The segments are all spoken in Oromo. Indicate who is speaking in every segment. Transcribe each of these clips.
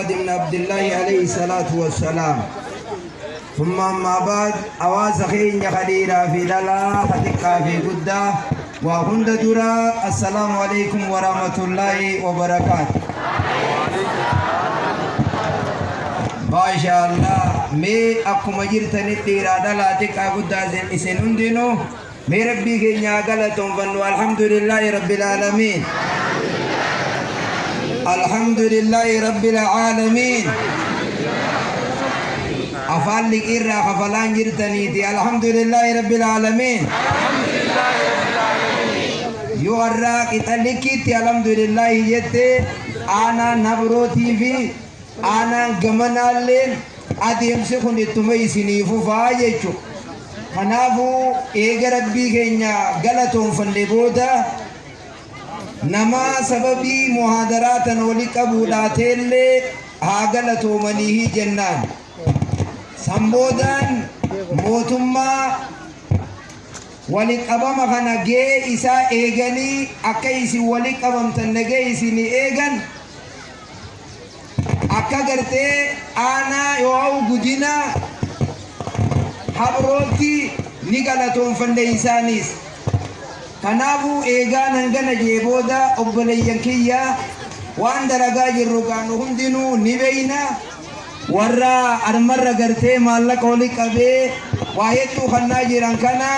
Speaker 1: محمد بن عبد الله عليه الصلاة والسلام. ثم أما بعد، أواز خين خليلا في دلا خدقا في قدة وهند درا. السلام عليكم ورحمة الله وبركاته. ما شاء الله، mee akkuma jirtanitti dhiiraa dhalaa xiqqaa guddaa isin hundinuu mee Rabbii keenyaa galatoonfannu. الحمد لله رب العالمين، الحمد لله رب العالمين. Afaan liqiirraa kafalaan jirtaniiti. الحمد لله رب العالمين. Yoo har'aa qixa liqiitti الحمد لله jette, aanaan habrootii fi aanaan gamanaalleen adeemsi kun ittuma isinii fufaa jechuudha. Kanaafuu eega Rabbii keenya galatoonfanne booda, nama sababii muhaadaraa tan wali qabuudhaateellee haa galatoomanii jennaan. San boodaan mootummaa wali qabama kana gee isaa eeganii akka isin wali qabamtan nagee isinii eegan, akka gartee aanaa yoo gudina habrootti ni galatoonfanne isaaniis. Kanaafuu eegaan hangana jee booda, obboleeyyan kiyya, waan dalagaa jirru gaanu hundinuu ni beeyna. Warra armarra gartee maallaqa oli qabee waa hedduu kannaa jiran kana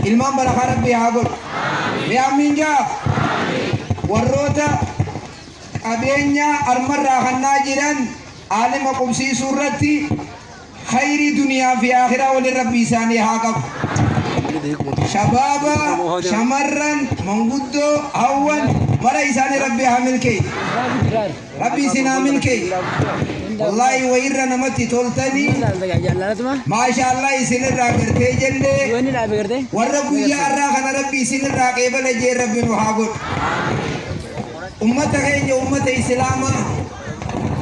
Speaker 1: ilmaan barakaa Rabbii haa godhu. Mee amiin jaa. Warroota qabeenya armarraa kannaa jiran aalima qubsiisuu irratti khayrii duniyaa fi akhiraa waliin Rabbii isaanii haa qabu. Shabaaba, shamarran, manguddoo, hawwan mara isaanii Rabbii haa milkeessu. Rabbi isin haa milkeessu. Wallaahi wayirra namatti toltanii, maasha Allah, isinirraa gartee jennee warra guyyaa har'aa kana Rabbi isinirraa qeebala jee Rabbi nu haa godhu. Ummata keenya, ummata Islaamaa,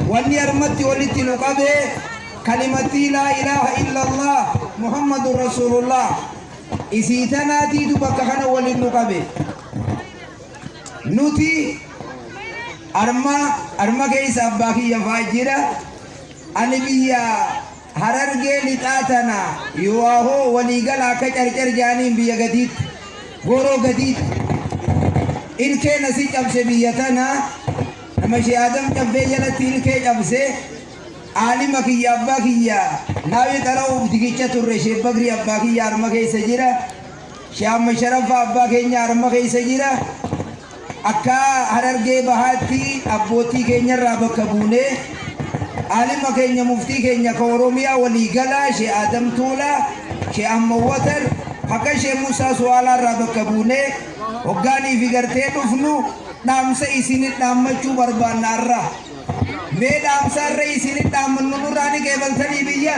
Speaker 1: wanni armatti walitti nu qabee kalimatii لا إله إلا الله محمد رسول الله. Isii tanaatiitu bakka kana waliin nu qabe. Nuti arma arma keessa abbaa kiyya faa jira. Ani biyya Harargee Lixaa tana yoo waliigala akka Carcar jaaniin biyya gadiitti, Gooroo gadiitti ilkee nasi cabse. Biyya tana nama Shee Adam Caffee jalatti ilkee cabse. Aalima kiyya, abbaa kiyya naawi qara'uuf digicha turre. Shee Bakrii abbaa kiyya arma keessa jira. Shee Amma Sharaffaa abbaa keenya arma keessa jira. Akka Harargee Bahaatti abbootii keenyarraa bakka buunee aalima keenya, muftii keenya ka Oromiyaa waliigalaa Shee Adam Tuulaa, Shee Amma Watar, akka Shee Musaa Su'aalaarraa bakka buunee hoggaanii fi gartee dhufnu dhaamsa isinit dhaammachuu barbaanna arraa. Mee dhaamsa irra isinit dhaammannu nurraa ni qeebaltanii? Biyya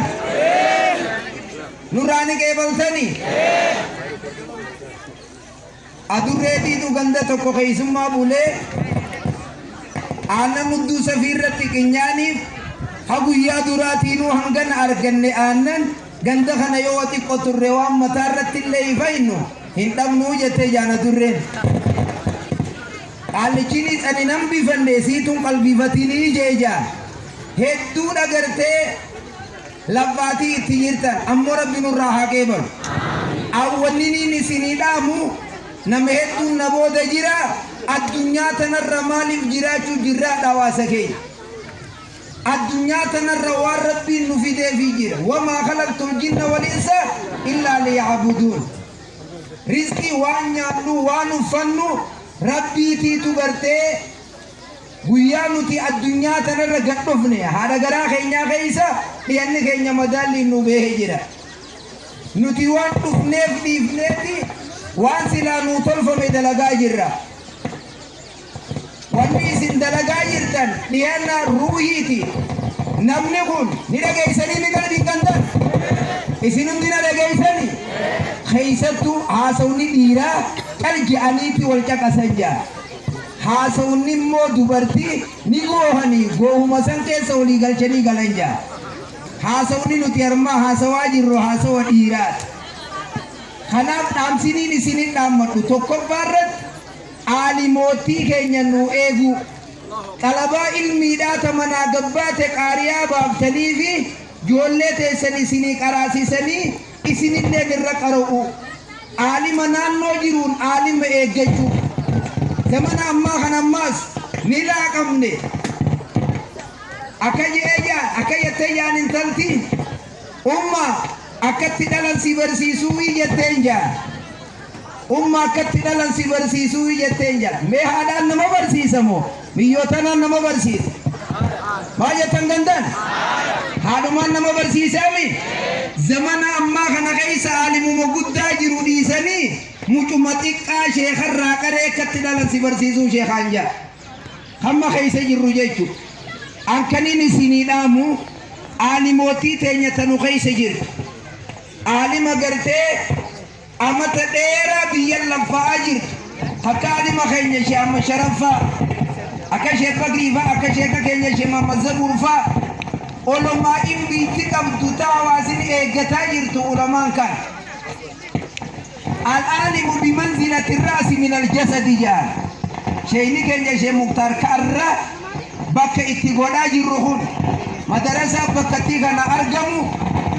Speaker 1: nurraa ni qeebaltanii? Adurreetiitu ganda tokko keessummaa bulee aannan hudduu safii irratti qinyaaniif. Ha guyyaa duraatiinuu hangana arganne aannan ganda kana, yoo xiqqo turre waan mataa irratti illee ifaynu hin dhabnuu jettee jaana durreen. Qaallichinis ani nan bifanne siituun qalbifatinii jee jaan. Hedduu dhagartee laffaatii itti jirtan, ammoo Rabbi nurraa haa qeebalu. Awwanniniin isinii dhaamu, nama hedduun na booda jira. Addunyaa tanarra maaliif jiraachuu jirraadha hawaasa keenya. Addunyaa tanarra waan Rabbiin nu fideefii jira. وما خلقت الجن والإنس إلا ليعبدون. Rizqii waan nyaannu, waan uffannu Rabbiitiitu gartee guyyaa nuti addunyaa tanarra gad dhufne haadha garaa keenyaa keessa dhiyanni keenya madaalliin nu beekee jira. Nuti waan dhufneef dhiifneeti waan silaa nuu tolfame dalagaa jirra. Wanni isin dalagaa jirtan dhiyaannaa ruuhiiti. Namni kun ni dhageessanii mi qalbii gandan? Isin hundi na dhageessanii? Keessattuu haasawni dhiiraa cal je'aniitti wal caqasan jaa. Haasawni immoo dubartii ni goohanii goohuma san keessa walii galchanii galan jaa. Haasawni nuti harmaa haasawaa jirru haasawa dhiiraati. Kanaaf dhaamsiniin isinin dhaammadhu tokkoffaa irratti aalimootii keenya nu eeguu. Xalabaa ilmiidhaa ta manaa gabbaate qaariyaa baaftanii fi ijoollee teessan isinii qaraasisanii isinilleen irra qara'u. Aalima naannoo jiruun aalima eeggachuu. Zamana ammaa kan ammaas ni laaqamne. Akka je'ee jaan akka jettee jaan intalti umma akkatti dhalan si barsiisuu jetteen jaan. Umma akkatti dhalan si barsiisuu jetteen jaan. Mee haadhaan nama barsiisa moo biyyootanaan nama barsiisa? Maal jettan gandan? Haadhumaan nama barsiisaami? Zamana ammaa kana keessa aalimuma guddaa jiru dhiisanii mucuma xiqqaa sheekarraa qaree akkatti dhalan si barsiisuu sheekaan jaa. Hamma keessa jirru jechuudha. Ankaniin isinii dhaamu aalimootii teenya tanu keessa jirtu. Aalima gartee amata dheeraa biyya laffa'aa jirtu. Akka aalima keenya ishee amma sharaffaa, akka ishee Bakrii faa, akka sheeka keenya ishee Muhammad Zabuur faa olomaa'in biitti qabdu ta hawaasni eeggataa jirtu ulamaan kan. العالم بمنزلة الرأس من الجسد جان. شيني كان يا شيخ مختار كأرة بك اتقولا جرهون مدرسة بكتي كان أرقمو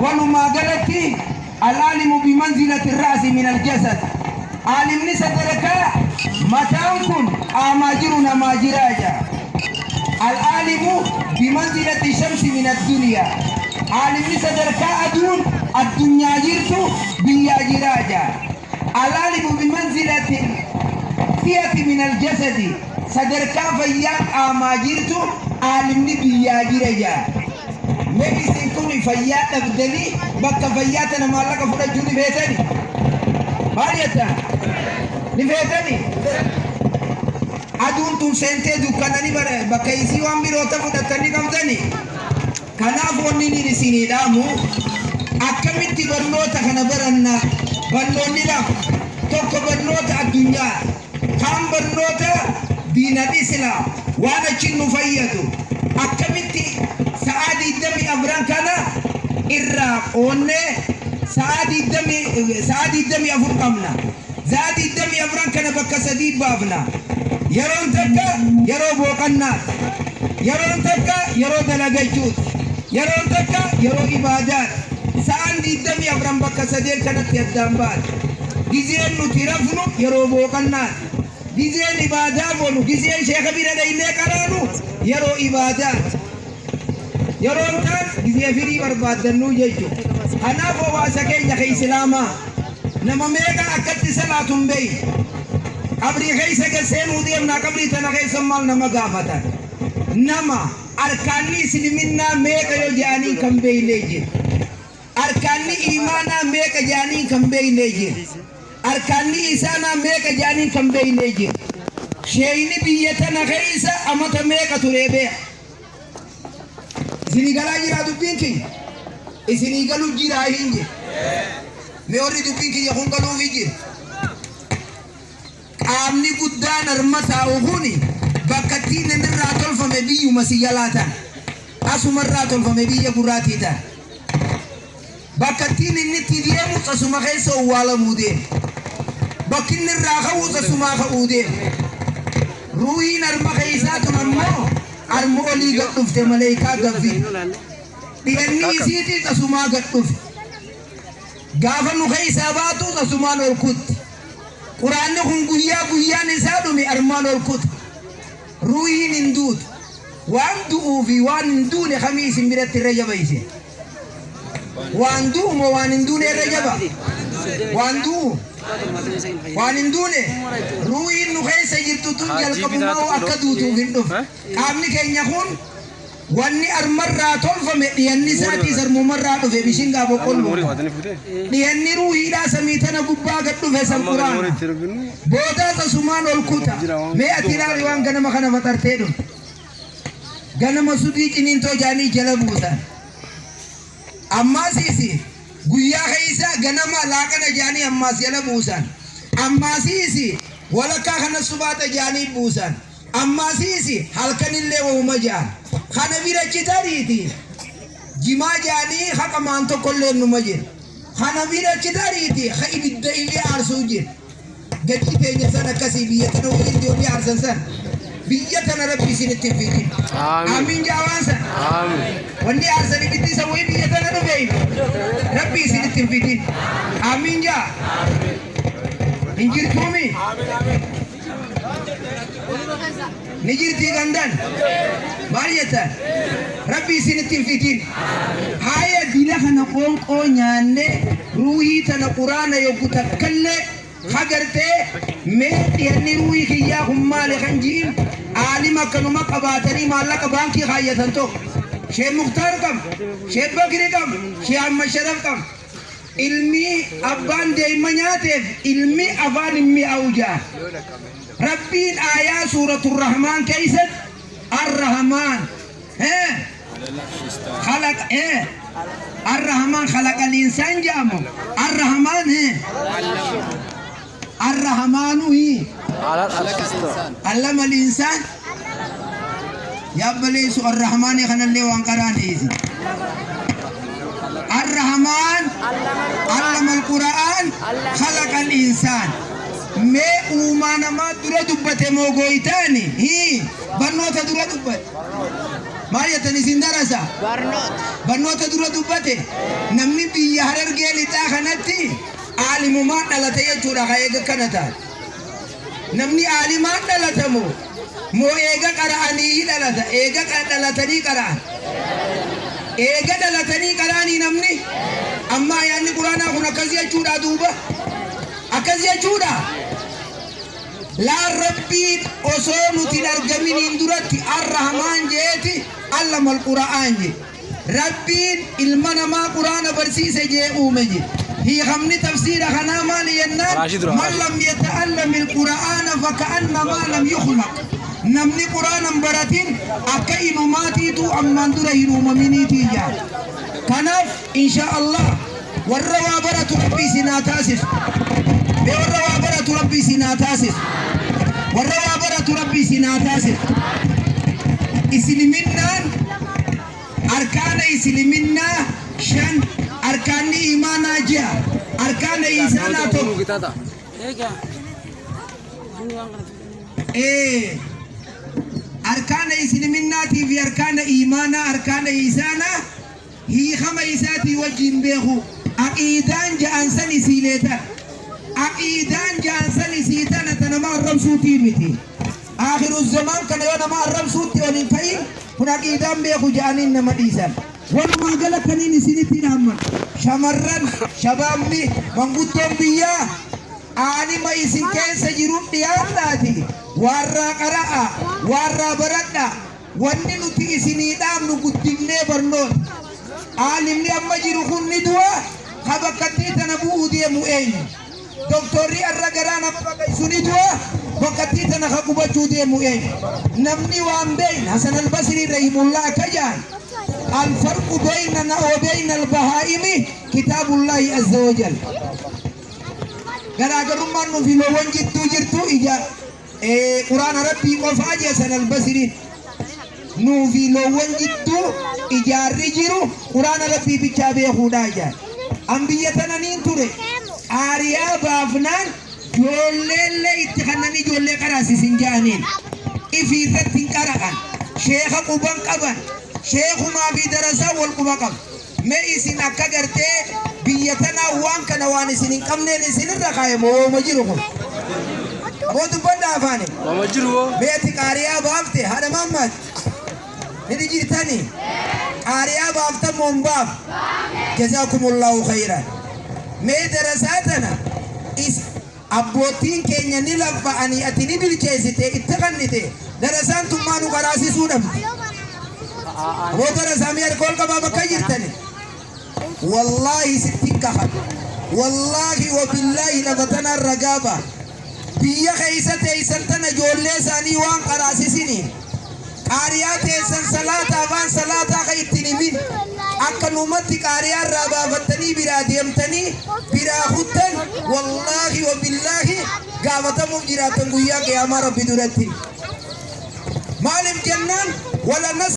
Speaker 1: ولما قالتي العالم بمنزلة الرأس من الجسد. عالم نسدرك متانكن آماجرنا ماجراجا. العالم بمنزلة الشمس من الدنيا. عالم نسدرك أدون الدنيا جرتو بيا جراجا. العالم بمنزلة الفئة من الجسد. صدرك فيا آماجرتو عالم بيا جراجا. Meeshaan kun fayyaa dhabdanii bakka fayyaa tana maallaqa fudhachuu ni feetani. Maal jettan? Ni feetani? Aduun tun seentee dukkananii bakka isii waan biroota fudhatanii qabdani. Kanaaf wanni inni isinii dhaamu akkamitti barnoota kana baranna? Barnoonni lama. Tokko barnoota addunyaa, kaan barnoota diinal islaam waan achiin nu fayyadu. Akkamitti sa'aa 24 kana irraa qoonnee sa'aa 24 qabna. Sa'aa 24 kana bakka sadii baafna. Yeroon takka yeroo boqonnaati. Yeroon takka yeroo dalagachuuti. Yeroon takka yeroo ibaadaati. Sa'aan 24 bakka sadeen kanatti addaan baati. Gizeen nuti rafnu yeroo boqonnaati. Gizeen ibaadaa goonu, gizeen sheeka bira dhaynee qaraanu yeroo ibaadaati. Yeroon taan gizee firii barbaaddannuu jechuudha. Kanaaf hawaasa keenya ka Islaamaa nama meeqa akkatti salaatu hin beekne. Qabrii keessa gad seenuu deemnaa qabrii tana keessa maal nama gaafatan? Nama arkaanni isliminnaa meeqa yoo jedhanii kan beeknee jira. Arkaanni imaanaa meeqa jedhanii kan beeknee jira. Arkaanni isaanaa meeqa jedhanii kan beeknee jira. Sheeyni biyya tana keessa amata meeqa turee beeka. Isinii galaa jira dubbiin kiyya. Isinii galuu jira hin jiru. Mee warri dubbiin kiyya kun galuufi jira. Qaamni guddaan harma taa'u kuni bakka ittiin inni irraa tolfame biyyuma si jalaa ta'a. Asuma irraa tolfame biyya gurraatii ta'a. Bakka ittiin inni itti deemu asuma keessa owwaalamuu deema. Bakki inni irraa ka'u asumaa ka'uu deema. Ruuhiin harma keessaa tun ammoo harma olii gad dhufte maleekaa gaffi. Dhiyanni isiitis asumaa gad dhufe. Gaafa nu keessaa baatu asumaan ol kutti. Quraanni kun guyyaa guyyaan isaa dhume armaan ol kuta. Ruuhiin hin duutu. Waan du'uu fi waan hin duune kamii isin biratti irra jabeesse? Waan du'u moo waan hin duune irra jaba? Waan du'u. Waan hin duune. Ruuhiin nu keessa jirtu tun jalqabumaa akka duutuuf hin dhufu. Qaamni keenya kun wanni armarraa tolfame dhiyanni isaatis armumarraa dhufe bishingaa boqqolloo. Dhiyanni ruuhiidhaa samii tana gubbaa gad dhufe san quraana. Boodaa tasumaan ol kuta. Mee ati ilaali waan ganama kana faxartee dhufte. Ganama sudii ciniintoo jaanii jala buusan. Ammaasiisi guyyaa keessa ganama laaqana jaanii ammaas jala buusan. Ammaasiisi walakkaa kana subaata jaanii buusan. Ammaasiisi halkanillee wahuma jaan. Kana bira citariiti jimaa jaanii haqa maan tokkollee numa jira. Kana bira citariiti ha ibidda illee aarsuu jira. Gatii teenya san akkasii biyya tana waliin ijoollee aarsan san. Biyya tana Rabbi isinitti hin fidin.
Speaker 2: Amiin.
Speaker 1: Amiin jaa waan sana.
Speaker 2: Amiin.
Speaker 1: Wanni aarsan ibiddi isa wayii biyya tana dhufe Rabbi isinitti hin fidin. Amiin jaa. Hin jirtuumi? Ni jirtii gandan? Maal jettan? Rabbi isinitti hin fidin. Haaya dila kana qoonqoo nyaanne ruuhii tana quraana yoggu takkallee ka gartee mee dhiyanni ruuhii kiyyaa kun maali kan ji'in aalima akkanuma qabaatanii maallaqa baankii kaayyatan tokko. Sheekh Muktaar qaba, Sheekh Bakri qaba, Sheekh Ahmad Sharaf qaba. Ilmi abbaan deeyma nyaateef ilmi afaan hin mi'aawu ja'a. Rabbiin aayaa suuratul Rahmaan keessatti Ar-Rahmaan خلق الرحمن خلق الإنسان جامو الرحمن الرحمن هي
Speaker 2: على الأرش استوى.
Speaker 1: علم الإنسان يا بليس الرحمن خنا اللي وان قران إيزي الرحمن علم القرآن خلق الإنسان mee uumaa namaa dura dubbate moo gooytaani hii barnoota dura dubbate maal jettan isin darasa barnoota dura dubbate namni biyya Harargee lixaa kanatti aalimumaan dhalate jechuudha ka eega kana taate namni aalimaan dhalatamu moo eega qara'anii dhalata eega dhalatanii qara'an eega dhalatanii qara'anii namni amma ayaanni quraanaa kun akkas jechuudha duuba akkas jechuudha. Laan Rabbiin osoo nuti hin argaminiin duratti Ar-Rahmaan jeeti allama al-Qura'aan je. Rabbiin ilma namaa Quraana barsiise jee uume je. Hiikamni tafsiira kanaa maali jennaan
Speaker 2: Raashid dura,
Speaker 1: man lam yata'allam al-Qura'aana faka'annamaa lam yukhlaq. Namni Quraana hin baratin akka inumaatiitu ammaan dura hin uumaminiitii jaa. Kanaaf insha Allah warra waa baratu Rabbi isin haa taasisu. Mee warra waa baratu Rabbi isin haa taasisu. Warra waa baratu Rabbi isin haa taasisu. Isliminnaan arkaana isliminnaa shan, arkaanni imaanaa ja'a, arkaana isaanaa tokko. Ee arkaana isliminnaatii fi arkaana imaanaa arkaana isaanaa hiikama isaatii wajjin beeku. Aqiidaan ja'an san isiilee tana. Aqiidaan ja'an san isii tana ta nama arrabsuutii miti. Aakhiru zamaan kana yoo nama arrabsuutti ol hin ka'in kun aqiidaan beeku ja'aniin nama dhiisan. Walumaa gala kaniin isinitti dhaamman shamarran shabaabni manguddoon biyyaa aalima isin keessa jiruun dhiyaadhaati waarraa qara'a waarraa baradha. Wanni nuti isinii dhaamnu guddifnee barnoota. Aalimni amma jiru kun ni du'a ka bakkattii tana bu'uu deemu eenyu? Doktorri arra garaa nama baqaysu ni du'a bakkattii tana ka qubachuu deemu eenyu? Namni waan beeyne Hasan al-Basri rahimullah akka jaan al-farqu beynana wa beyna al-bahaa'imi kitaabullaahi azza wa jal. Garaagarummaan nu fi loowwan jidduu jirtu ija Quraana Rabbii qofaa jee Hasan al-Basriin. Nuu fi loowwan jidduu ijaarri jiru Quraana Rabbii bichaa beekuudhaa jaan. An biyya tana niin ture. Qaariyaa baafnaan ijoolleellee itti kannanii ijoollee qaraasisin ja'aniin. Ifii irratti hin qara'an. Sheekha quban qaban. Sheekumaa fi darasaa wal quba qaba. Mee isin akka gartee biyya tanaa waan kana waan isin hin qabneen isinirra kaaye moo wooma jiru kun? Aboo dubbadhaa afaani.
Speaker 2: Wama jiru hoo.
Speaker 1: Mee ati qaariyaa baafte haadha maammaati? Ni jirtanii? Qaariyaa baaftan moo hin baaf? Jazaakumullahu khayran. Mee darasaa tana is abboottiin keenya ni laffa'anii ati ni bilcheessite itti kannite darasaan tun maa nu qaraasisuu dhabde? Aboo darasaa mee harka ol qabaa bakka jirtani. Wallaahi sittin kakadha. Wallaahi wabillaahi lafa tanaan ragaa ba'a. Biyya keessa teessan tana ijoollee isaanii waan qaraasisiniin qaariyaa teessan salaata afaan salaataa ka ittiin himin akka numatti qaariyaa irraa baafattanii biraa deemtanii biraa kuttan wallaahi wabillaahi gaafatamuuf jiraattan guyyaa qiyaamaa Rabbi duratti. Maaliif jennaan wala nas